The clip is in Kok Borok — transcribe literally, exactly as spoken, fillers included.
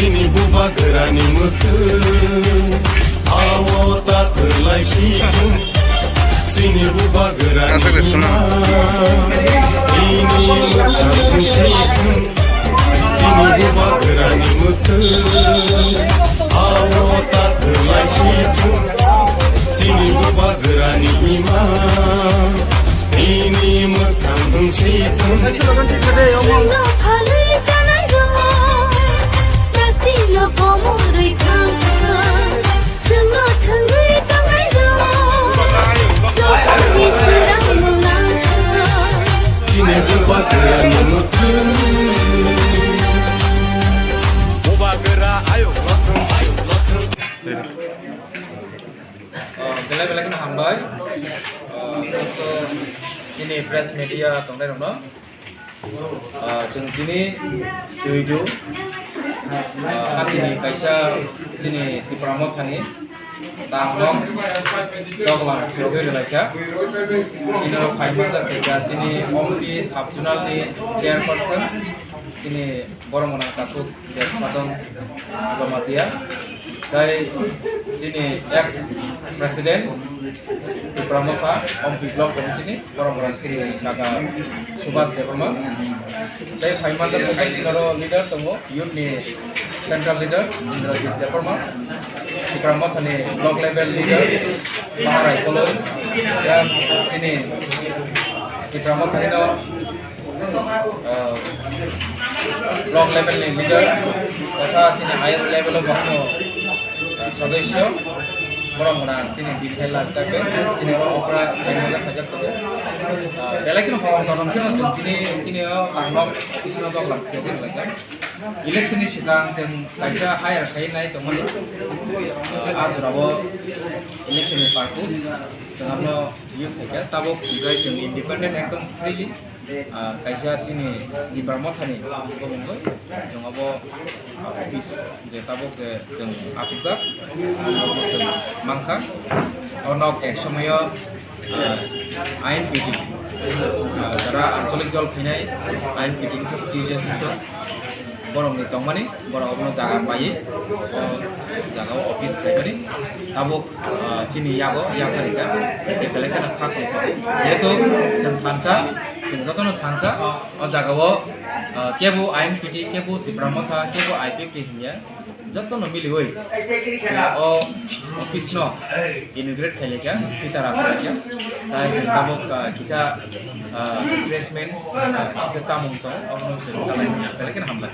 Chini bubagrani mwkhwng, awo ta twlai si thung. Chini bubagrani ima, ini mwkhwng si thung. Chini bubagrani mwkhwng, awo ta twlai si thung. Chini bubagrani ima, ini mwkhwng si thung. Chwngno phalwi chanairok, dakti no komorwi thang thang. Chwngno thangwi tongnairok, dophani swrangno nang thang. Chini bubagrani mwkhwng. Bubagra ayuk lothwng, ayuk lothwng. Ah, belai belai kheno hambai. Ah, joto chini press media tongnairokno. Ah, chwng tini twidu, ah, hakini kaisa chini Tipra Mothani tangmung doglam phiyogwi rwlaikha. Chini oro phai manjak khaikha chini Ompi sub-zonal ni chairperson, chini borok mwnang takhuk Debsadon Jamatia, tei chini ex president Tipra Motha, Ompi Block Committee ni borok rok chini kaka Subhas Debbarma, tei phaimani tei chini oro leader tongo, youth ni central leader Indrajit Debbarma, Tipra Motha ni block level leader Maharai Koloi, ya chini Tipra Motha ni no ah, block level ni leader, totha chini highest level o bono, ah, sodosyo, borok mwnang chini detail lajak bai, chini oro okra khaimajak khaijak tongo. Ah, belai kheno hor tonom kheno chwng tini, chini o tangno office no doglam khe khe laijak. Election ni swkang chwng kaisa hire khai nai tongmani, ah, a jora o election ni purpose chwng abono use khaikha, tabuk hwnkhe chwng independent ekdom freely. Ah, kaisa chini Tipra Mothani bumungwi chwng obo, ah, office je tabuk je chwng achukjak, obo chwng mankha. O nok ek somoyo, ah, I N P T, ah, jara ancholik dol khainai I N P T wngthok, T J S wngthok, borokni tongmani, borok obono jaga paiwi o jaga o office khlaimani. Tabuk, ah, chini yago yapharikha, tei belai kheno kha tongkha. Jehetu chwng thansa, chwng jotono thansa, o jagao, ah, kebo I N P T, kebo Tipra Motha, kebo I P F T hinya, jotono miliwi chwng o office no inaugurate khailai kha, phita rajlaikha. Tai chwng tabuk, ah, kisa, ah, refreshment, ah, kisa chamung tong, obono chwng chalaimani. Belai kheno hambai.